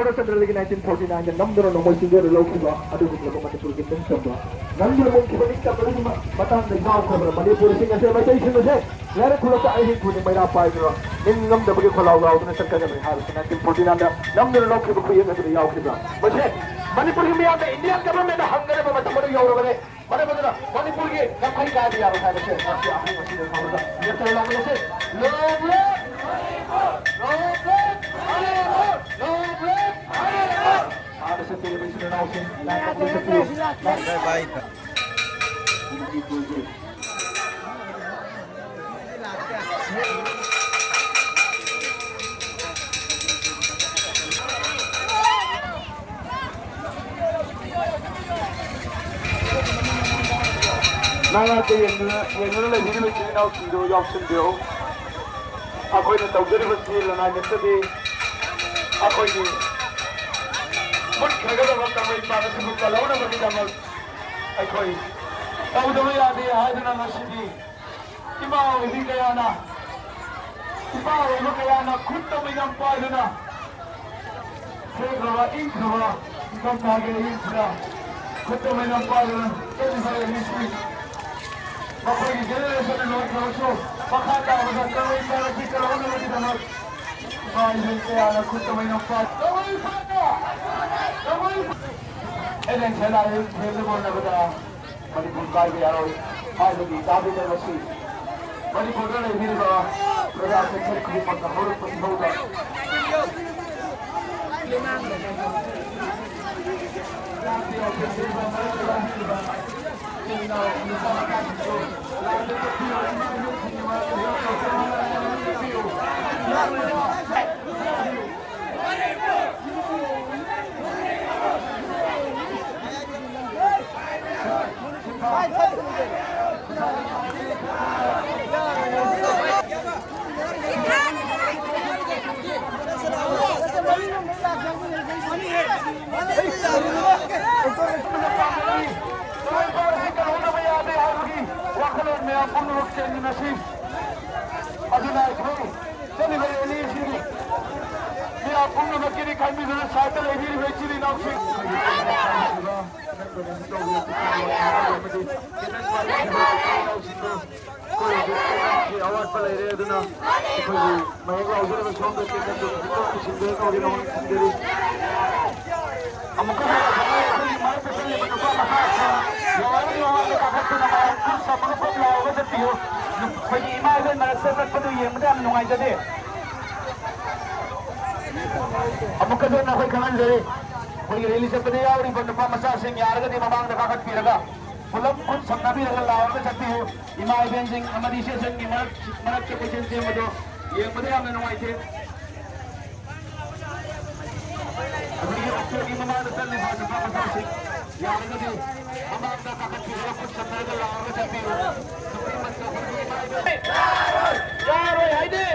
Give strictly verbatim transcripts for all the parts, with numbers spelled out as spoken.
ꯆꯟꯗ꯭ꯔꯂꯤꯒꯤ nineteen forty nine ꯗ ꯅꯝꯗꯨꯅ ꯅꯣꯡꯃꯩ ꯆꯤꯡꯗꯣꯟꯗ ꯂꯧꯈꯤꯕ ꯑꯗꯨꯒꯨꯝꯂꯕ ꯃꯅꯤꯄꯨꯔꯒꯤ ꯅꯤꯡꯇꯝꯕ, ꯅꯝꯗꯨꯅ ꯃꯨꯟꯈꯤꯕ ꯅꯤꯡꯇꯝꯕ ꯑꯗꯨꯒꯤ ꯃꯇꯥꯡꯗ ꯌꯥꯎꯈ꯭ꯔꯕ ꯃꯅꯤꯄꯨꯔꯁꯤꯡ ꯑꯁꯦ, ꯃꯩꯇꯩꯁꯤꯡ ꯑꯁꯦ ꯂꯥꯏꯔꯤꯛ ꯈꯨꯂꯛꯇ ꯑꯍꯤꯡ ꯈꯨꯗꯤꯡ ꯃꯩꯔꯥ ꯄꯥꯏꯗꯨꯅ ꯅꯤꯡꯉꯝꯗꯕꯒꯤ ꯈꯣꯜꯂꯥꯎ ꯂꯥꯎꯗꯨꯅ ꯆꯠꯀꯗꯕꯅꯤ ꯍꯥꯏꯕꯁꯤ nineteen forty nine ꯗ ꯅꯝꯗꯨꯅ ꯂꯧꯈꯤꯕ ꯈꯨꯌꯦꯛ ꯑꯗꯨꯗ ꯌꯥꯎꯈꯤꯕ꯭ꯔꯥ? ꯃꯁꯦ ꯃꯅꯤꯄꯨꯔꯒꯤ ꯃꯤꯌꯥꯝꯅ Indian government ꯗ ꯍꯪꯒꯗꯕ ꯃꯇꯝ ꯑꯗꯨ ꯌꯧꯔꯕꯅꯤ꯫ ꯃꯔꯝ ꯑꯗꯨꯅ ꯃꯅꯤꯄꯨꯔꯒꯤ ꯉꯝꯈꯩ ꯀꯥꯏꯕ ꯌꯥꯔꯣꯏ ꯍꯥꯏꯕꯁꯦ ꯉꯁꯤ ꯑꯍꯤꯡ ꯑꯁꯤꯗ ꯐꯥꯎꯕꯗ ꯂꯦꯞꯇꯅ ꯂꯥꯎꯃꯤꯟꯅꯁꯤ꯫ Long live! Long live! Long live! Long live! ꯍꯥꯟꯅ ꯆꯠꯄꯤꯔꯤꯕ ꯏꯆꯤꯜ ꯏꯅꯥꯎꯁꯤꯡ ꯂꯥꯏ ꯀꯠꯄ ꯆꯠꯄꯤꯌꯨ꯫ ꯅꯅꯥꯛꯇ ꯌꯦꯡꯗꯨꯅ, ꯌꯦꯡꯗꯨꯅ ꯂꯩꯕꯤꯔꯤꯕ ꯏꯆꯤꯜ ꯏꯅꯥꯎꯁꯤꯡꯗꯨ ꯌꯥꯎꯁꯤꯟꯕꯤꯔꯛꯎ꯫ ꯑꯩꯈꯣꯏꯅ ꯇꯧꯖꯔꯤꯕꯁꯤ ꯂꯅꯥꯏ ꯅꯠꯆꯗꯦ꯫ ꯑꯩꯈꯣꯏꯒꯤ ꯃꯨꯠꯈ꯭ꯔꯒꯗꯕ ꯀꯪꯂꯩꯄꯥꯛ ꯑꯁꯤꯕꯨ ꯀꯜꯍꯧꯅꯕꯒꯤꯗꯃꯛ ꯑꯩꯈꯣꯏ ꯇꯧꯗꯕ ꯌꯥꯗꯦ ꯍꯥꯏꯗꯨꯅ ꯉꯁꯤꯗꯤ ꯏꯃꯥ ꯑꯣꯏꯕꯤ ꯀꯌꯥꯅ, ꯏꯄꯥ ꯑꯣꯏꯕ ꯀꯌꯥꯅ ꯈꯨꯠꯇ ꯃꯩꯅꯝ ꯄꯥꯏꯗꯨꯅ ꯊꯦꯡꯈ꯭ꯔꯕ, ꯏꯪꯈ꯭ꯔꯕ ꯅꯤꯡꯊꯝꯊꯥꯒꯤ ꯑꯌꯤꯡꯁꯤꯗ ꯈꯨꯠꯇ ꯃꯩꯅꯝ ꯄꯥꯏꯗꯨꯅ ꯆꯠꯂꯤꯕ ꯑꯦꯝ ꯏ ꯁꯤ ꯃꯈꯣꯏꯒꯤ generation ꯂꯣꯏꯈ꯭ꯔꯕꯁꯨ ꯃꯈꯥ ꯇꯥꯕꯗ ꯀꯪꯂꯩ ꯄꯥꯏꯔꯛꯄꯤ ꯀꯜꯍꯧꯅꯕꯒꯤꯗꯃꯛ ꯏꯃꯥ ꯏꯕꯦꯟ ꯀꯌꯥꯅ ꯈꯨꯠꯇ ꯃꯩꯅꯝ ꯄꯥꯏ-, ꯀꯪꯂꯩ ꯄꯥꯏꯕ! ꯀꯪꯂꯩ ꯄꯥꯏꯕ! ꯑꯦꯂꯦꯟ ꯁꯦꯂꯥꯏ ꯊꯦꯡꯅ ꯍꯣꯠꯅꯕꯗ ꯃꯅꯤꯄꯨꯔ ꯀꯥꯏꯕ ꯌꯥꯔꯣꯏ ꯍꯥꯏꯕꯒꯤ ꯇꯥꯕꯤꯗ ꯉꯁꯤ ꯃꯅꯤꯄꯨꯔꯗ ꯂꯩꯕꯤꯔꯤꯕ ꯄ꯭ꯔꯖꯥ ꯁꯦꯛꯁꯟ ꯈꯨꯗꯤꯡꯃꯛꯇ ꯍꯧꯔꯛꯄ ꯏꯍꯧꯗ ꯋꯥꯈꯜꯂꯣꯟ ꯃꯌꯥꯝ ꯄꯨꯝꯅꯃꯛ ꯆꯦꯟꯃꯤꯟꯅꯁꯤ꯫ ꯑꯗꯨꯅ ꯑꯩꯈꯣꯏ ꯆꯠꯂꯤꯕ rally ꯑꯁꯤꯒꯤ ꯃꯤꯌꯥꯝ ꯄꯨꯝꯅꯃꯛꯀꯤꯅꯤ ꯈꯟꯕꯤꯗꯨꯅ ꯂꯩꯕꯤꯔꯤꯕ ꯏꯆꯤꯜ ꯏꯅꯥꯎꯁꯤꯡ, ꯑꯋꯥꯠꯄ ꯂꯩꯔꯦ꯫ ꯑꯗꯨꯅ ꯑꯩꯈꯣꯏꯒꯤ ꯃꯌꯦꯛ ꯂꯥꯎꯖꯔꯤꯕ ꯁꯣꯝꯗ ꯇꯦꯛꯅꯕ ꯄꯨꯁꯤꯟꯕꯤꯔꯒ ꯍꯧꯖꯤꯛ ꯍꯧꯖꯤꯛ ꯊꯤꯟꯖꯔꯤ꯫ ꯑꯃꯨꯛꯀ ꯍꯟꯅ ꯑꯩꯈꯣꯏꯒꯤ ꯃꯔꯛꯇ ꯆꯠꯂꯤꯕ ꯅꯨꯄꯥ ꯃꯆꯥꯁꯤꯡ ꯌꯥꯔꯒꯗꯤ ꯃꯃꯥꯡꯗ ꯀꯥꯈꯠꯇꯨꯅ ꯃꯌꯥꯝ ꯈꯨꯠ ꯁꯝꯃꯒ ꯄꯣꯠ ꯂꯥꯎꯔꯒ ꯆꯠꯄꯤꯌꯨ꯫ ꯑꯩꯈꯣꯏꯒꯤ ꯏꯃꯥ ꯏꯕꯦꯟ ꯃꯔꯛꯇ ꯆꯠꯄꯗꯨ ꯌꯦꯡꯕꯗ ꯌꯥꯝ ꯅꯨꯡꯉꯥꯏꯖꯗꯦ꯫ ꯑꯃꯨꯛꯀ ꯍꯟꯅ ꯑꯩꯈꯣꯏ ꯈꯪꯍꯟꯖꯔꯤ, ꯑꯩꯈꯣꯏꯒꯤ ꯔꯦꯂꯤ ꯆꯠꯄꯗ ꯌꯥꯎꯔꯤꯕ ꯅꯨꯄꯥ ꯃꯆꯥꯁꯤꯡ ꯌꯥꯔꯒꯗꯤ ꯃꯃꯥꯡꯗ ꯀꯥꯈꯠꯄꯤꯔꯒ ꯄꯨꯂꯞ ꯈꯨꯠ ꯁꯝꯅꯕꯤꯔꯒ ꯂꯥꯎꯔꯒ ꯆꯠꯄꯤꯌꯨ꯫ ꯏꯃꯥ ꯏꯕꯦꯟꯁꯤꯡ ꯑꯃꯗꯤ ꯏꯆꯦꯁꯤꯡꯒꯤ ꯃꯔꯛ-, ꯃꯔꯛꯇ ꯀꯣꯏꯆꯦꯟ ꯆꯦꯟꯕꯗꯣ ꯌꯦꯡꯕꯗ ꯌꯥꯝꯅ ꯅꯨꯡꯉꯥꯏꯇꯦ꯫ ꯑꯗꯒꯤ ꯑꯣꯛꯇꯣꯒꯤ ꯃꯃꯥꯡꯗ ꯆꯠꯂꯤꯕ ꯅꯨꯄꯥ ꯃꯆꯥꯁꯤꯡ ꯌꯥꯔꯒꯗꯤ ꯃꯃꯥꯡꯗ ꯀꯥꯈꯠꯄꯤꯔꯒ ꯈꯨꯠ ꯁꯝꯅꯔꯒ ꯂꯥꯎꯔꯒ ꯆꯠꯄꯤꯌꯨ꯫ ꯌꯥꯔꯣꯏ ꯍꯥꯏꯗꯤ!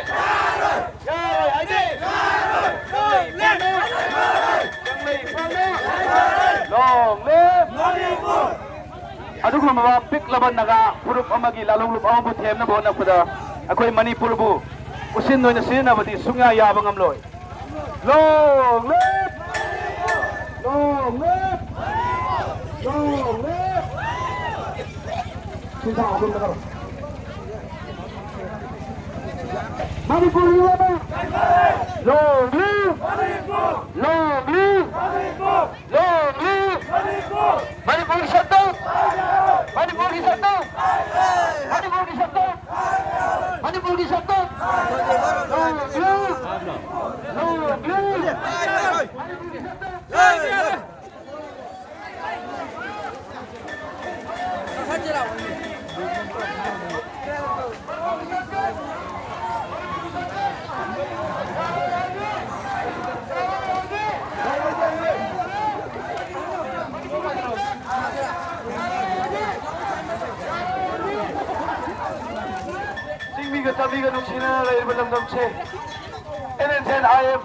ꯌꯥꯔꯣꯏ ꯍꯥꯏꯗꯤ! Long live! ꯑꯗꯨꯒꯨꯝꯂꯕ ꯄꯤꯛꯂꯕ ꯅꯥꯒꯥ ꯐꯨꯔꯨꯞ ꯑꯃꯒꯤ ꯂꯥꯂꯣꯡꯂꯨꯞ ꯑꯃꯕꯨ ꯊꯦꯝꯅꯕ ꯍꯣꯠꯅꯔꯛꯄꯗ ꯑꯩꯈꯣꯏ ꯃꯅꯤꯄꯨꯔꯕꯨ ꯎꯆꯤꯟ ꯑꯣꯏꯅ ꯁꯤꯖꯤꯟꯅꯕꯗꯤ ꯁꯨꯡꯌꯥ ꯌꯥꯕ ꯉꯝꯂꯣꯏ꯫ Long live! Long live! Long live! ꯁꯤꯟꯊꯥ ꯑꯗꯣꯝꯗ ꯀꯔꯣ꯫ ꯃꯅꯤꯄꯨꯔꯒꯤ ꯑꯣꯏꯕ! Long live! Long live! Long live! ꯃꯅꯤꯄꯨꯔꯒꯤ ꯁꯛꯇꯝ! ꯃꯅꯤꯄꯨꯔꯒꯤ ꯁꯛꯇꯝ! ꯃꯅꯤꯄꯨꯔꯒꯤ ꯁꯛꯇꯝ! ꯃꯅꯤꯄꯨꯔꯒꯤ ꯁꯛꯇꯝ! Long live! Long live! ꯃꯅꯤꯄꯨꯔꯒꯤ ꯁꯛꯇꯝ! ꯆꯤꯡꯃꯤꯒ ꯇꯝꯃꯤꯒ ꯅꯨꯡꯁꯤꯅꯅ ꯂꯩꯔꯤꯕ ꯂꯝꯗꯝꯁꯦ, N S N I M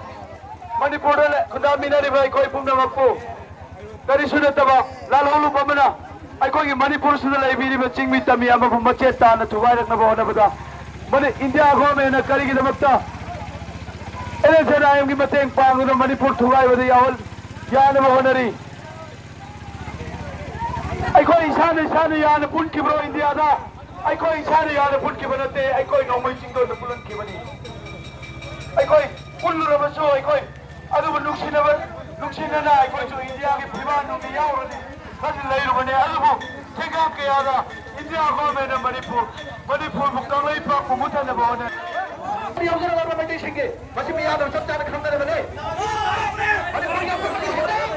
ꯃꯅꯤꯄꯨꯔꯗ ꯂꯩ-, ꯈꯨꯟꯗꯥꯃꯤꯟꯅꯔꯤꯕ ꯑꯩꯈꯣꯏ ꯄꯨꯝꯅꯃꯛꯄꯨ ꯀꯔꯤꯁꯨ ꯅꯠꯇꯕ ꯂꯥꯜꯍꯧꯂꯨꯞ ꯑꯃꯅ ꯑꯩꯈꯣꯏꯒꯤ ꯃꯅꯤꯄꯨꯔꯁꯤꯗ ꯂꯩꯕꯤꯔꯤꯕ ꯆꯤꯡꯃꯤ ꯇꯝꯃꯤ ꯑꯃꯕꯨ ꯃꯆꯦꯠ ꯇꯥꯅ ꯊꯨꯒꯥꯏꯔꯛꯅꯕ ꯍꯣꯠꯅꯕꯗ ꯃꯅꯤ-, ꯏꯟꯗꯤꯌꯥ ꯒꯣꯔꯃꯦꯟꯅ ꯀꯔꯤꯒꯤꯗꯃꯛꯇ ꯑꯦꯟ ꯑꯦꯁ ꯑꯦꯟ ꯑꯥꯏ ꯑꯦꯝꯒꯤ ꯃꯇꯦꯡ ꯄꯥꯡꯗꯨꯅ ꯃꯅꯤꯄꯨꯔ ꯊꯨꯒꯥꯏꯕꯗ ꯌꯥꯎꯍꯟ-, ꯌꯥꯅꯕ ꯍꯣꯠꯅꯔꯤ꯫ ꯑꯩꯈꯣꯏ ꯏꯁꯥꯅ ꯏꯁꯥꯅ ꯌꯥꯅ ꯄꯨꯟꯈꯤꯕ꯭ꯔꯣ ꯏꯟꯗꯤꯌꯥꯗ? ꯑꯩꯈꯣꯏ ꯏꯁꯥꯅ ꯌꯥꯅ ꯄꯨꯟꯈꯤꯕ ꯅꯠꯇꯦ, ꯑꯩꯈꯣꯏ ꯅꯣꯡꯃꯩ ꯆꯤꯡꯗꯣꯟꯗ ꯄꯨꯜꯍꯟꯈꯤꯕꯅꯤ꯫ ꯑꯩꯈꯣꯏ ꯄꯨꯜꯂꯨꯔꯕꯁꯨ ꯑꯩꯈꯣꯏ ꯑꯗꯨꯕꯨ ꯅꯨꯡꯁꯤꯅꯕ, ꯅꯨꯡꯁꯤꯅꯅ ꯑꯩꯈꯣꯏꯁꯨ ꯏꯟꯗꯤꯌꯥꯒꯤ ꯐꯤꯕꯥꯛ ꯅꯨꯡꯗ ꯌꯥꯎꯔꯅꯤ ꯈꯟꯅ ꯂꯩꯔꯨꯕꯅꯦ꯫ ꯑꯗꯨꯕꯨ ꯊꯦꯡꯒꯥꯝ ꯀꯌꯥꯗ ꯏꯟꯗꯤꯌꯥ ꯒꯣꯔꯃꯦꯟꯅ ꯃꯅꯤꯄꯨꯔ, ꯃꯅꯤꯄꯨꯔꯕꯨ ꯀꯪꯂꯩꯄꯥꯛꯄꯨ ꯃꯨꯠꯊꯅꯕ ꯍꯣꯠꯅꯩ꯫ ꯌꯥꯎꯖꯔꯛꯂꯕ ꯃꯩꯇꯩꯁꯤꯡꯒꯤ ꯃꯁꯤ ꯃꯤꯌꯥꯝꯅ ꯆꯞ ꯆꯥꯅ ꯈꯪꯒꯗꯕꯅꯤ꯫ ꯃꯅꯤꯄꯨꯔꯒꯤ ꯑꯄꯨꯟꯕꯒꯤ ꯁꯛꯇꯝ,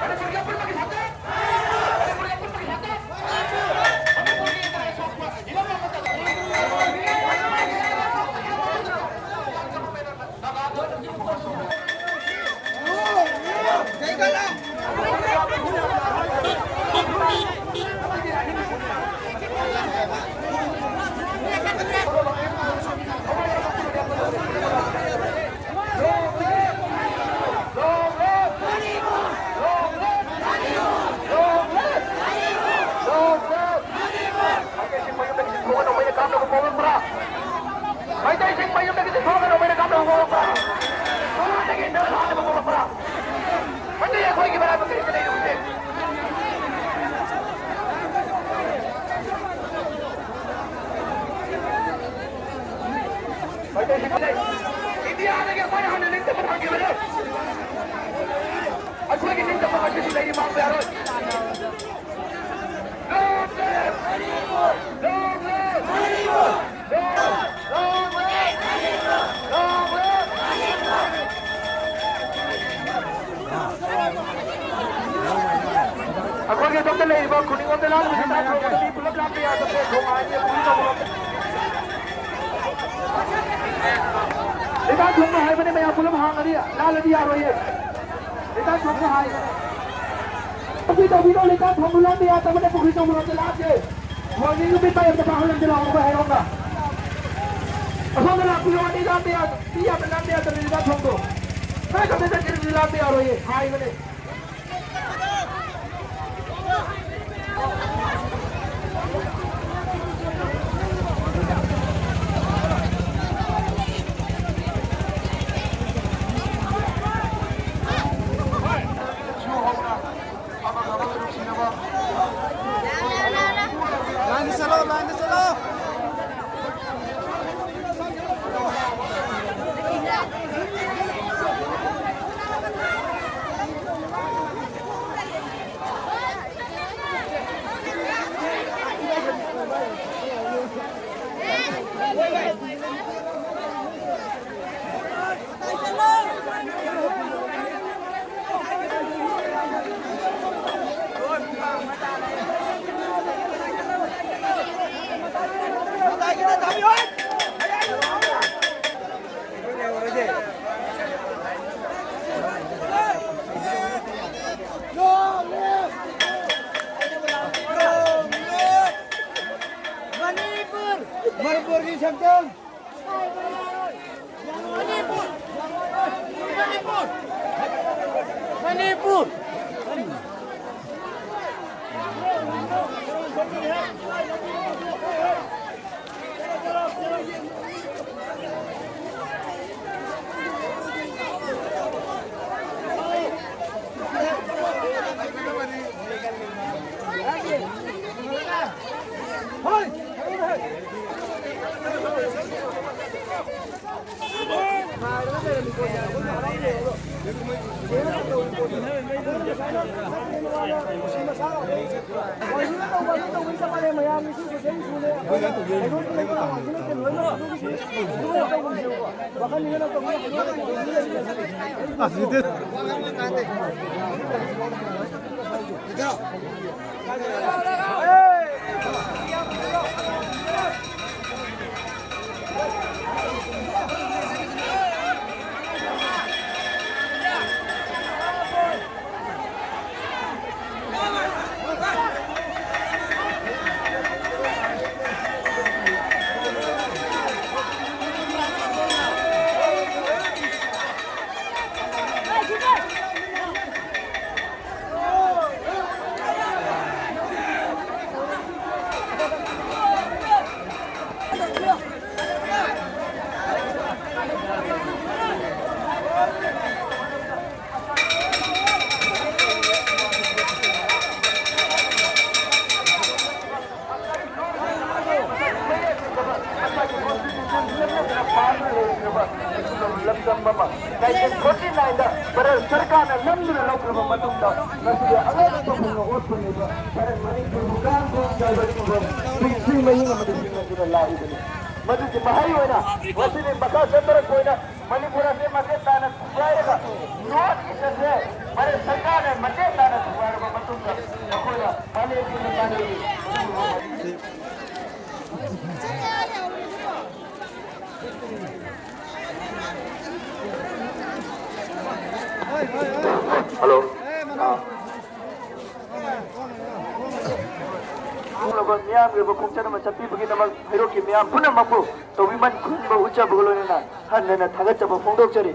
ꯃꯅꯤꯄꯨꯔꯒꯤ ꯑꯄꯨꯟꯕꯒꯤ ꯁꯛꯇꯝ, ꯃꯅꯤꯄꯨꯔꯒꯤ ꯑꯄꯨꯟꯕꯒꯤ ꯁꯛꯇꯝ, ꯃꯅꯤꯄꯨꯔꯒꯤ ꯏꯟꯇꯔꯦꯁ ꯁꯣꯛꯄ ꯏꯔꯝꯗꯝ ꯑꯃꯠꯇꯗ ꯃꯩꯇꯩꯁꯤꯡ ꯃꯌꯨꯝꯗꯒꯤ ꯆꯤꯡꯊꯣꯛꯑꯒ ꯅꯣꯡꯃꯩꯅ ꯀꯥꯞꯅꯕ ꯄꯣꯛꯂꯛꯄ꯭ꯔꯥ? ꯃꯩꯇꯩ ꯑꯩꯈꯣꯏꯒꯤ ꯃꯔꯥꯏꯕꯛ ꯀꯔꯤꯗ ꯂꯩꯔꯨꯕꯁꯦ? ꯃꯩꯇꯩꯁꯤꯡ ꯂꯩ꯫ ꯏꯟꯗꯤꯌꯥꯗꯒꯤ ꯑꯩꯈꯣꯏꯅ ꯍꯥꯟꯅ ꯅꯤꯡꯇꯝꯕ ꯐꯪꯈꯤꯕꯅꯦ꯫ ꯑꯩꯈꯣꯏꯒꯤ ꯅꯤꯡꯇꯝꯕ ꯉꯁꯤꯁꯨ ꯂꯩꯔꯤ, ꯃꯥꯡꯕ ꯌꯥꯔꯣꯏ꯫ ꯑꯩꯈꯣꯏꯒꯤ ꯑꯗꯣꯝꯗ ꯂꯩꯔꯤꯕ ꯈꯨꯅꯤꯡꯉꯣꯟꯗ ꯂꯥꯟꯕꯁꯤ ꯇꯥꯟꯊꯣꯛꯄꯗ ꯃꯤ ꯄꯨꯂꯞ ꯂꯥꯟꯕ ꯌꯥꯗꯕꯅꯦ꯫ ꯊꯣꯡ ꯍꯥꯏꯅꯤ, ꯄꯨꯂꯤꯁ ꯑꯃꯨꯛ ꯂꯩꯕꯥꯛ ꯊꯣꯡꯕ ꯍꯥꯏꯕꯅꯦ, ꯃꯌꯥꯝ ꯄꯨꯂꯞ ꯍꯥꯡꯉꯗꯤ ꯂꯥꯜꯂꯗꯤ ꯌꯥꯔꯣꯏꯌꯦ꯫ ꯂꯩꯕꯥꯛ ꯊꯣꯡꯕ ꯍꯥꯏꯕꯅꯦ꯫ ꯇꯧꯕꯤ ꯇꯧꯕꯤꯔꯣ, ꯂꯩꯕꯥꯛ ꯊꯣꯡꯕ ꯂꯥꯟꯕ ꯌꯥꯗꯕꯅꯦ, ꯄꯨꯈ꯭ꯔꯤ ꯆꯧꯕꯔꯣꯝꯗ ꯂꯥꯟꯁꯦ꯫ ꯋꯥꯔꯅꯤꯡ ꯅꯨꯃꯤꯠ ꯃꯥꯏ ꯑꯝꯇ ꯄꯥꯡꯍꯜꯂꯝꯁꯤ ꯂꯥꯛꯑꯣ, ꯑꯩꯈꯣꯏ ꯍꯩꯔꯣꯛꯗ꯫ ꯑꯁꯣꯝꯗ ꯂꯥꯛꯄꯤꯌꯣ, ꯑꯅꯤ ꯂꯥꯟꯕ ꯌꯥ-, ꯃꯤ ꯌꯥꯝꯅ ꯂꯥꯟꯕ ꯌꯥꯗꯕꯅꯦ, ꯂꯩꯕꯥꯛ ꯊꯣꯡꯗꯣ꯫ ꯅꯣꯏ ꯈꯛꯇ ꯆꯠꯈꯤꯕꯗꯨꯗꯤ ꯂꯥꯟꯕ ꯌꯥꯔꯣꯏꯌꯦ, ꯍꯥꯏꯕꯅꯦ꯫ ꯃꯅꯤꯄꯨꯔ! ꯃꯅꯤꯄꯨꯔ! ꯂꯝꯗꯝ ꯑꯃ nineteen forty nine ꯗ ꯚꯥꯔꯠ ꯁꯔꯀꯥꯔꯅ ꯅꯝꯗꯨꯅ ꯂꯧꯈ꯭ꯔꯕ ꯃꯇꯨꯡꯗ ꯉꯁꯤꯗꯤ ꯑꯉꯛꯄ ꯐꯪꯅ ꯑꯣꯠ ꯐꯪꯂꯤꯕ ꯚꯥꯔꯠ ꯃꯅꯤꯄꯨꯔꯕꯨ ꯀꯥꯡ ꯈꯣꯡ ꯆꯥꯏꯕ ꯄꯨꯡꯐꯝ ꯄꯨꯟꯁꯤ ꯃꯍꯤꯡ ꯑꯃꯗ ꯍꯤꯡꯅꯗꯨꯅ ꯂꯥꯛꯂꯤꯕꯅꯤ꯫ ꯃꯗꯨꯒꯤ ꯃꯍꯩ ꯑꯣꯏꯅ ꯉꯁꯤꯗꯤ ꯃꯈꯥ ꯆꯠꯊꯔꯛꯄ ꯑꯣꯏꯅ ꯃꯅꯤꯄꯨꯔ ꯑꯁꯤ ꯃꯆꯦꯠ ꯇꯥꯅ ꯊꯨꯒꯥꯏꯔꯒ North East ꯑꯁꯦ ꯚꯥꯔꯠ ꯁꯔꯀꯥꯔꯅ ꯃꯆꯦꯠ ꯇꯥꯅ ꯊꯨꯒꯥꯏꯔꯕ ꯃꯇꯨꯡꯗ ꯃꯈꯣꯏꯅ ꯃꯥꯂꯦꯝꯒꯤ ꯃꯄꯥꯟꯗꯒꯤ Hello. ꯑꯥ꯫ ꯂꯕ ꯃꯤꯌꯥꯝꯒꯤ ꯑꯣꯏꯕ ꯈꯣꯡꯆꯠ ꯑꯃ ꯆꯠꯄꯤꯕꯒꯤꯗꯃꯛ ꯍꯩꯔꯣꯛꯀꯤ ꯃꯤꯌꯥꯝ ꯄꯨꯝꯅꯃꯛꯄꯨ ꯇꯧꯕꯤꯃꯜ ꯈꯨꯔꯨꯝꯕ ꯎꯠꯆꯕꯒ ꯂꯣꯏꯅꯅ ꯍꯟꯅ ꯍꯟꯅ ꯊꯥꯒꯠꯆꯕ ꯐꯣꯡꯗꯣꯛꯆꯔꯤ꯫